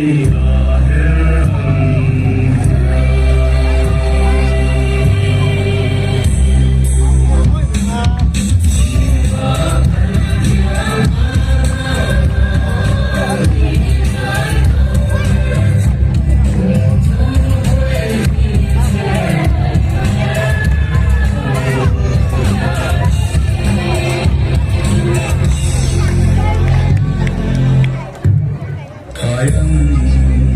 Khai ang.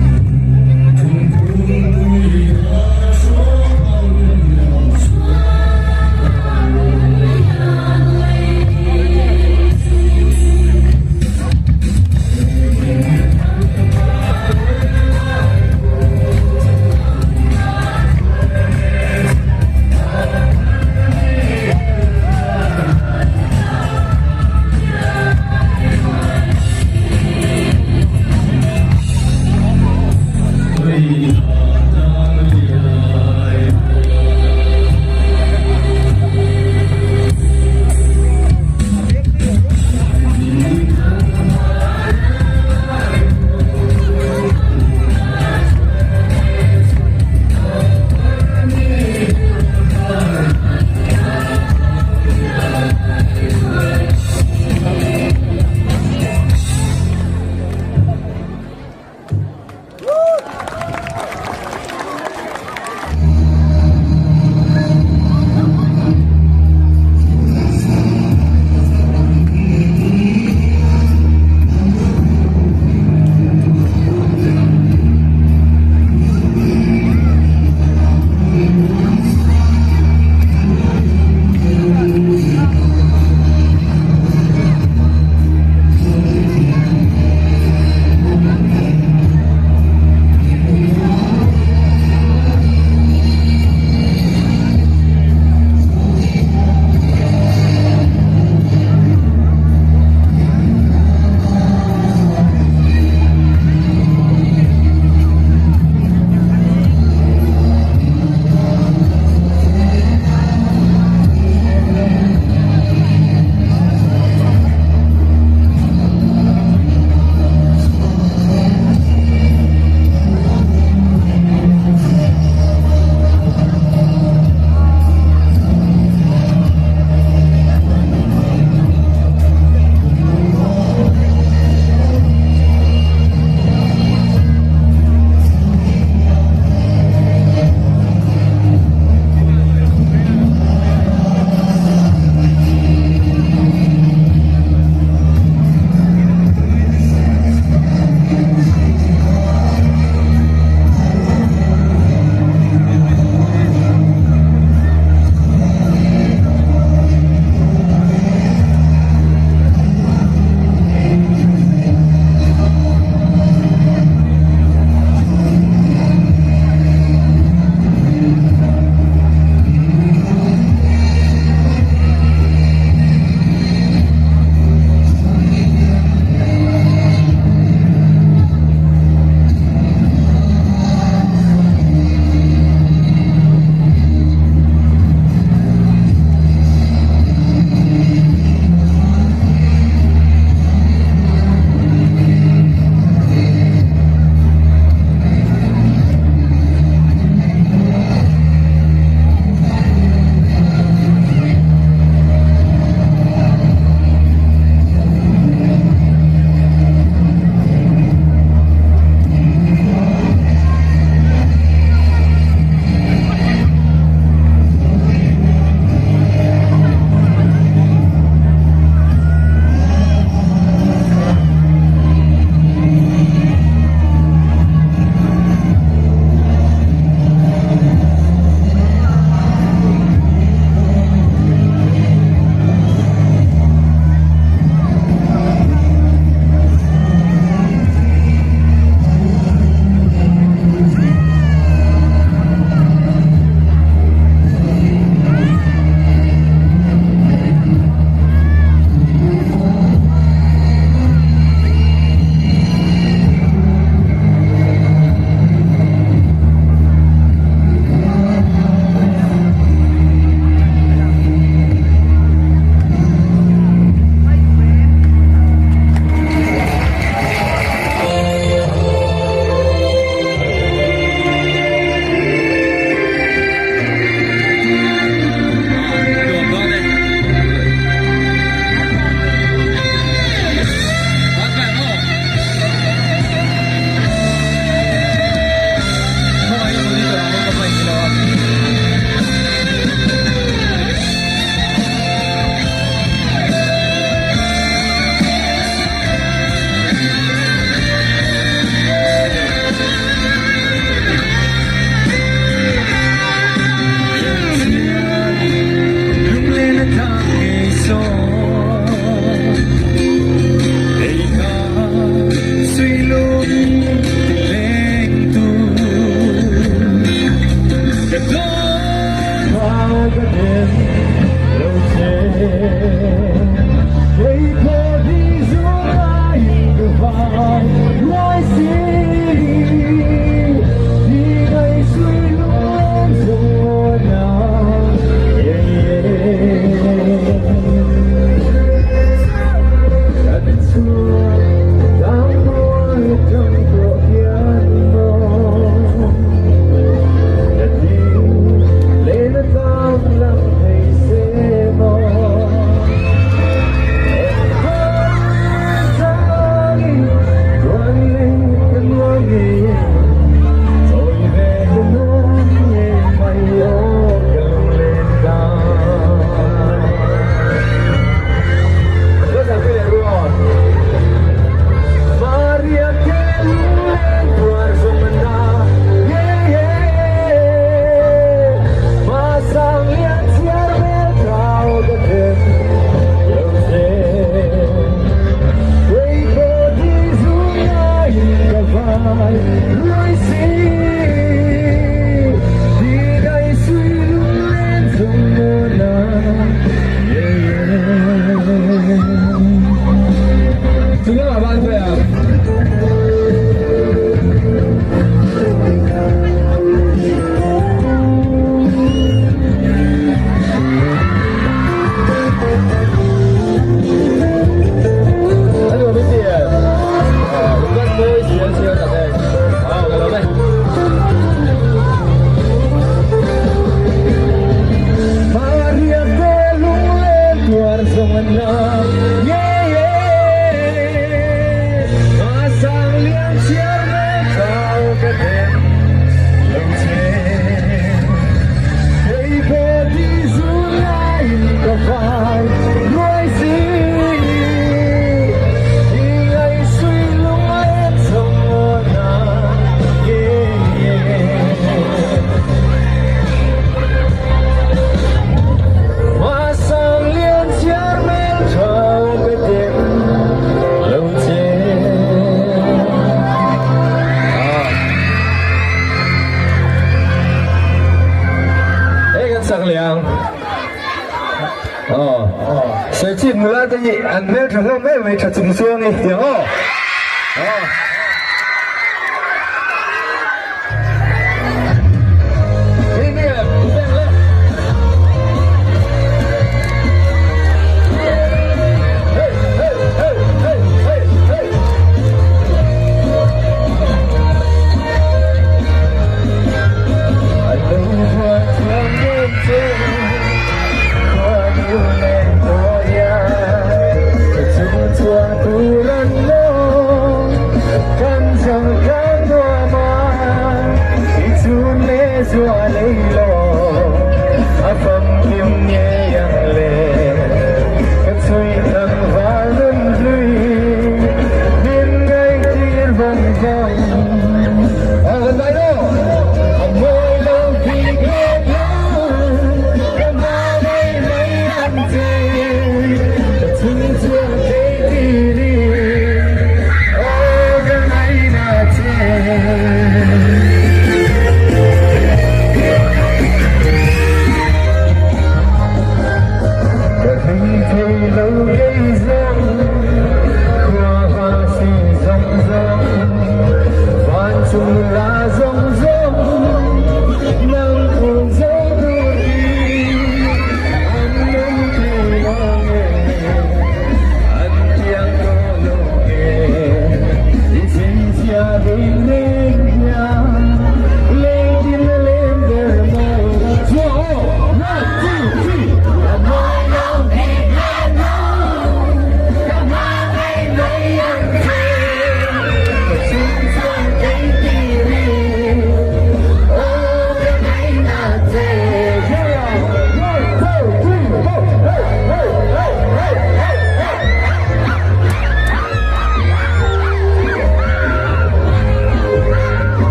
Serchhip nula te hi an hmeltha hlawm em mai tha chung chuang i tiang aw.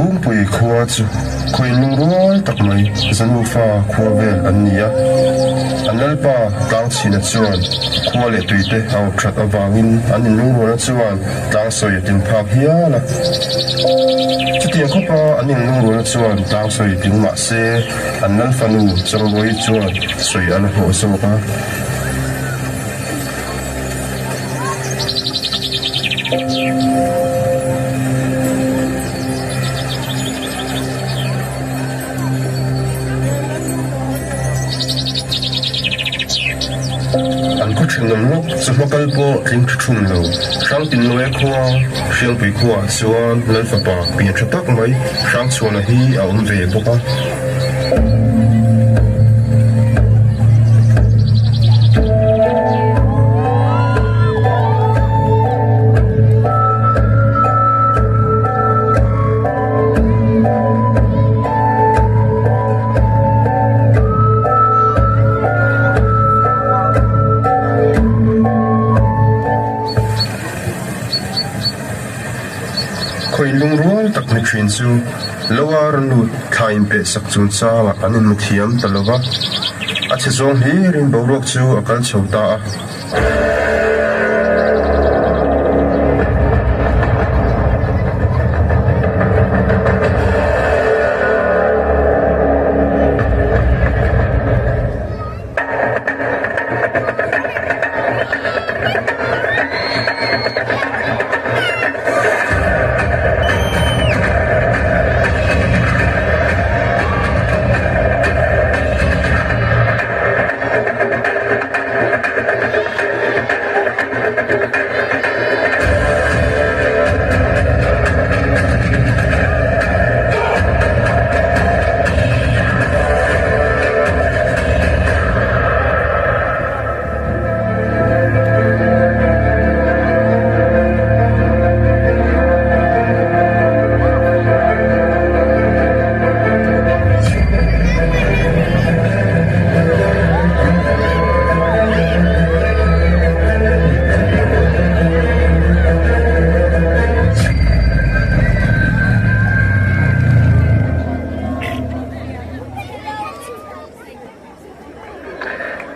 Bungpui khua chu khawi lungrual tak mai Zanufa khua vel an ni a. An lalpa Tlangchhina chuan khua leh tuite a awp that avangin an inlungrualna chuan Tlangsawi a tling phak hial a. Chutiang khawpa an inlungrualna chuan Tlangsawi tling mah se an lal fanu Chawngbawi chuan sawi a la hlawh zawk a. An khaw thenawm lawk chawhma kal pawh tling tha thum lo. Hrangtinluaia khua, Hriangpui khuaah chuan Lal fapa pian tha tak mai Hrangchhuana hi a awm ve bawk a. Khawi lungrual tak ni thin chu Loa rawn lut thla inpeh sak chungchangah an inhmu thiam ta lo va, a chhe zawng hlirin boruak chu a kal chho ta a.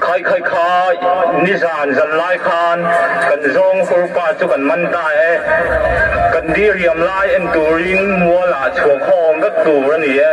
Khai khai khai, nizan zan lai khan kan zawng hurpa chu kan man ta e. Kan diriam lai en turin mualah chhuah khawm vek tur a ni e.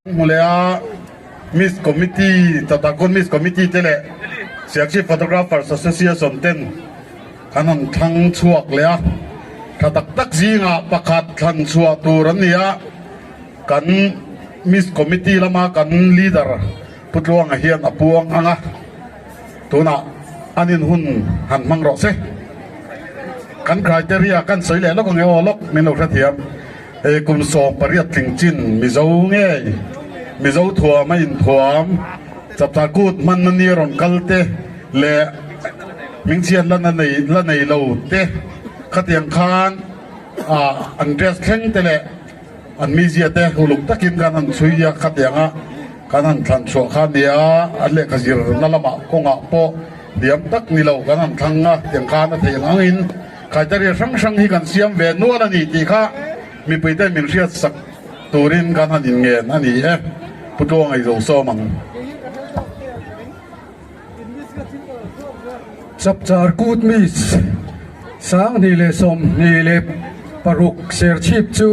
Hmu leh a, Miss Committee, Tatagon Miss Committee te leh Siakchhip Photographers Association ten an han thlang chhuak leh a, tha tak tak zingah pakhat thlan chhuah tur an ni a, kan Miss Committee lama kan leader Pu Tluanga hian a puang ang a, tunah an inhun han hmang rawh se. Kan criteria kan sawi leh lawk ang e aw lawk min lo hrethiam. Hei kum 18 tling chin Mizo ngei, Mizo thuam a inthuam, chapchar kut hmanna ni a rawn kal te leh hmingchhiat la nei la nei lo te khatiang khan ah an dress thleng te leh an mizia te uluk takin kan han chhui a, khatianga kan han thlan chhuah kha nia an lehkha zirna lamah kawngah pawh hniam tak ni lo kan han thlang a, tiang khan a theih ang angin. Criteria hrang hrang hi kan siam ve nual a ni tih kha mipuite min hriat sak turin kan han inngen a ni e. Pu Tluanga i zo sawm ang. Chapchar Kut Miss 2026 Serchhip chu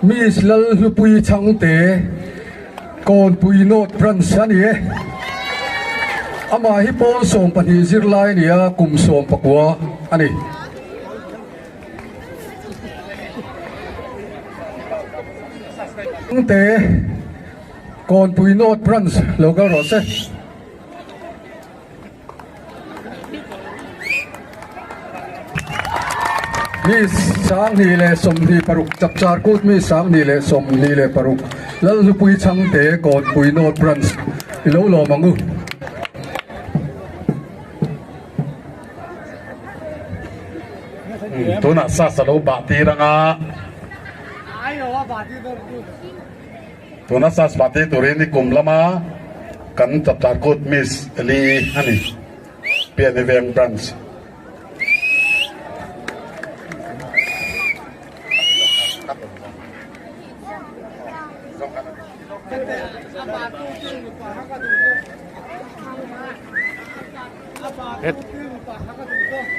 Miss Lalhlupui Chhangte Kawnpui North Branch a ni e. Amah hi pawl 12 zirlai a ni a, kum 19 a ni. Te Kawnpui North Branch lo kal rawh se. Mi 2026 Chapchar Kut mi 2026 Lalhlupui Chhangte Kawnpui North Branch i lo lawm ang u. Tunah sas a lo bah tir ang a. Tuna sas bah tir turin i kum lama kan Chapchar Kut Miss Eli a ni, Piani Veng Branch.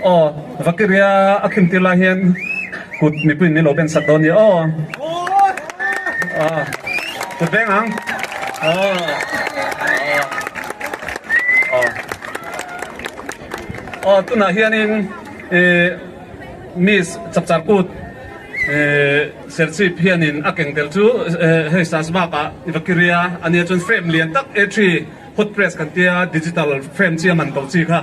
Aw Vakiria a khim tir lai hian kut mipuiin min lo ben sak dawn nia aw. Aw kut veng ang. Aw aw aw tunah hianin ih Miss Chapchar Kut ih Serchhip hianin a keng tel chu hei Sasbak-ah Vakiria ania chuan frame lian tak A three Hot press kan tia digital frame chi a man to chi kha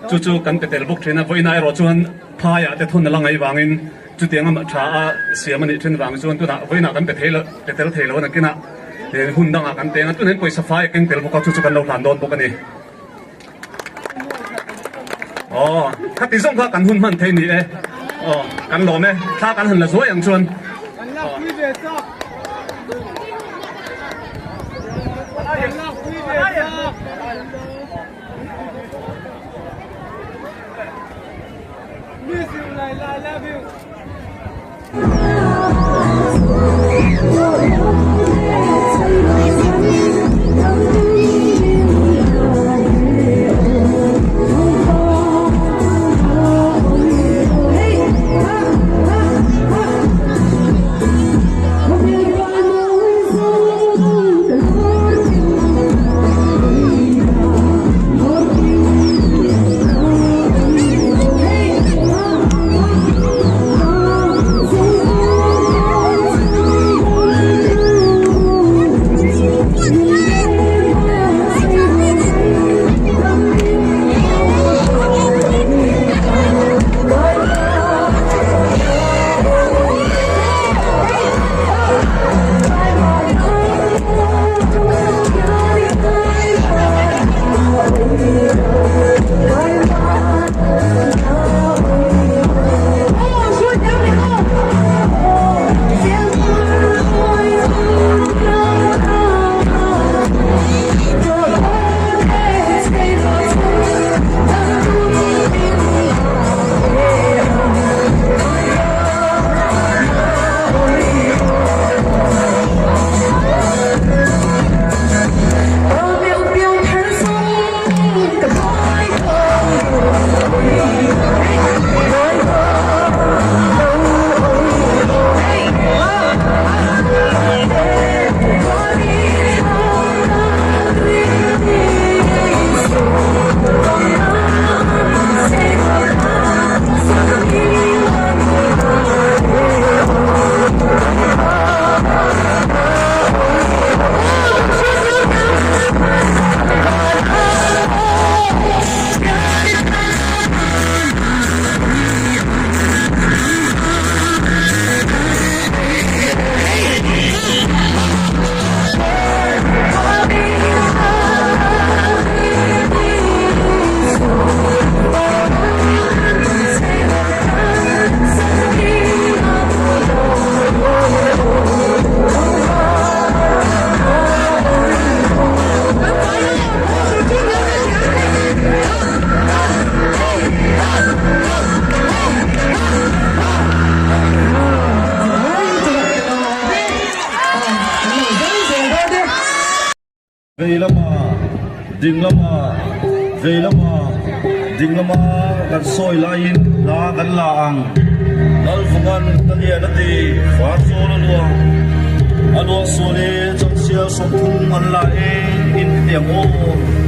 chu chu kan pe tel bawk thin a, vawiinah erawh chuan phaiah te thun a la ngaih vangin chutiang a tha a siam a nih thin vang chuan tunah vawiinah kan pe thei lo pe tel thei lo a nakinah hun dangah kan peng a, tunah hian pawisa fai a keng tel bawk a chu chu kan lo hlan dawn bawk a ni. Aw khati zawng kha kan hun hman thei ni e, aw kan lawm e, thla kan han la zuai ang chuan. Ding lama vei lama ding lama kan sawi laiin hla kan la ang. Lalvungan ka lian a ti, far zawl a luang. A luang sual e, changsial 30 an la e, in ti ang aw.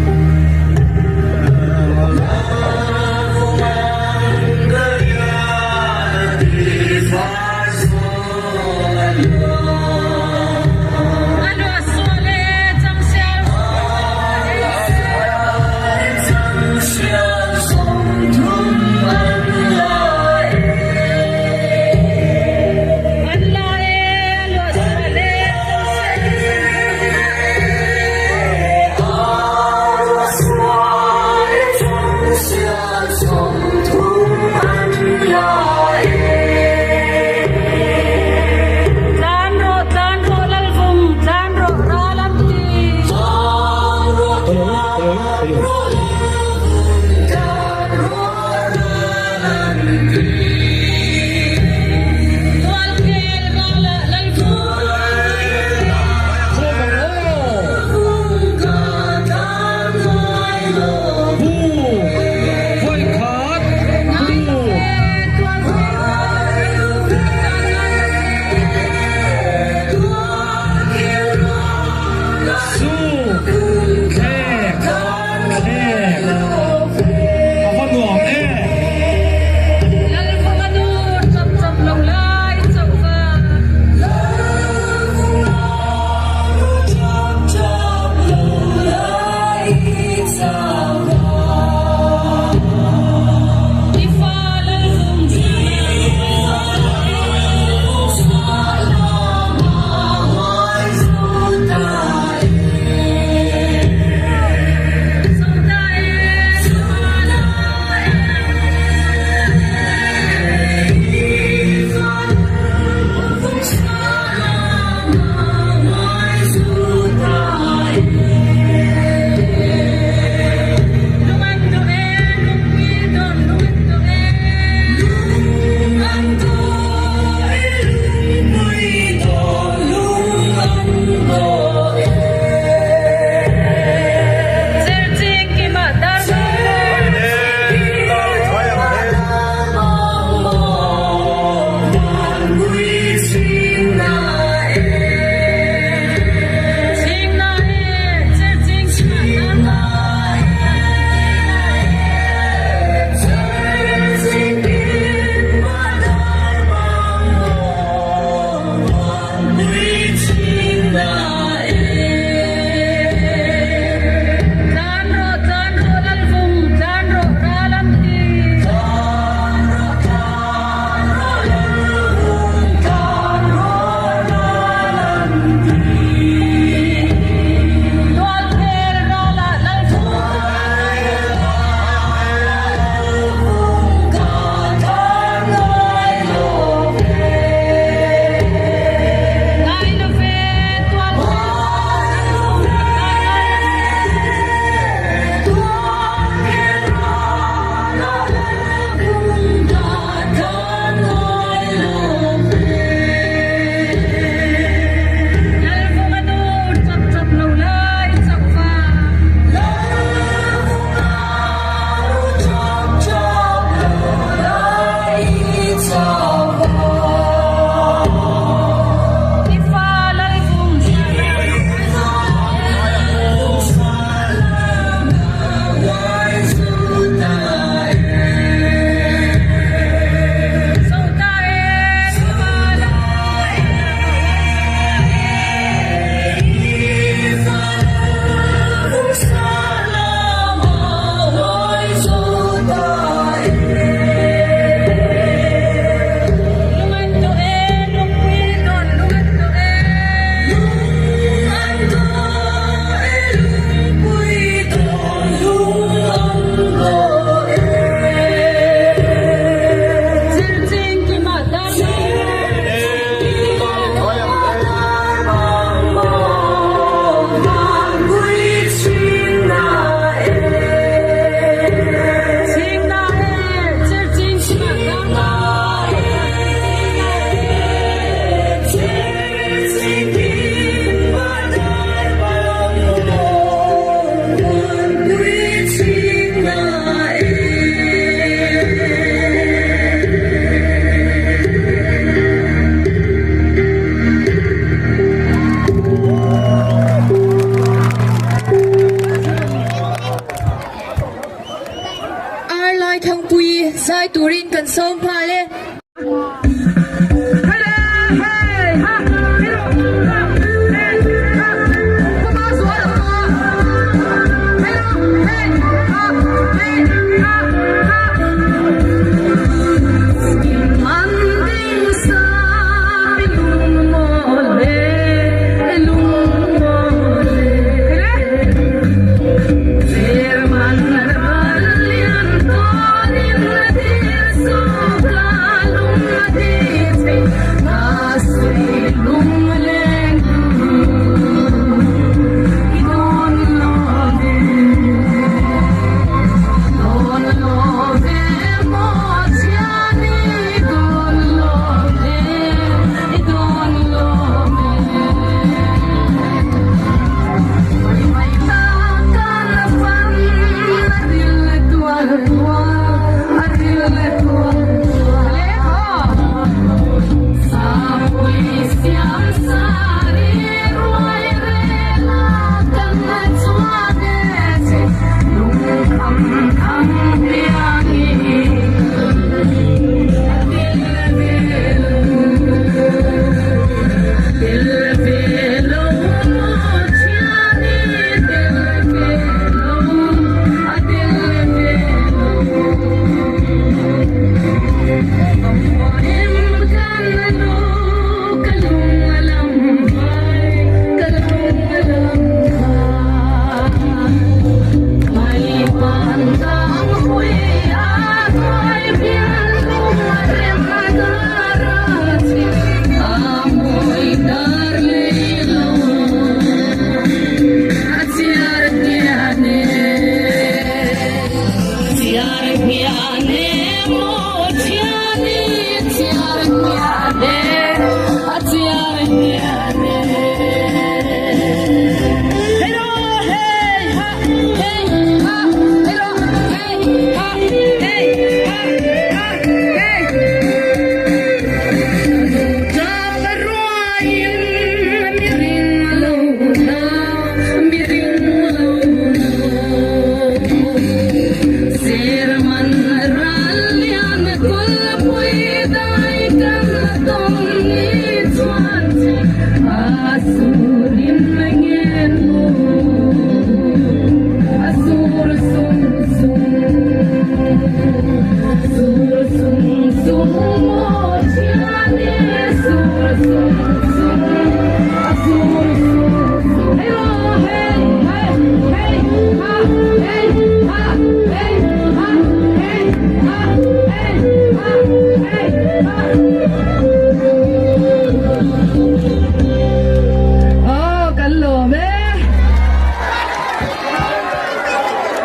Laithangpuii zai turin kan sawm nghal e.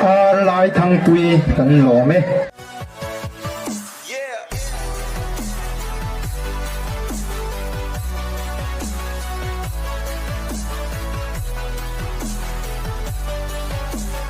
Ar Laithangpui kan lawm e.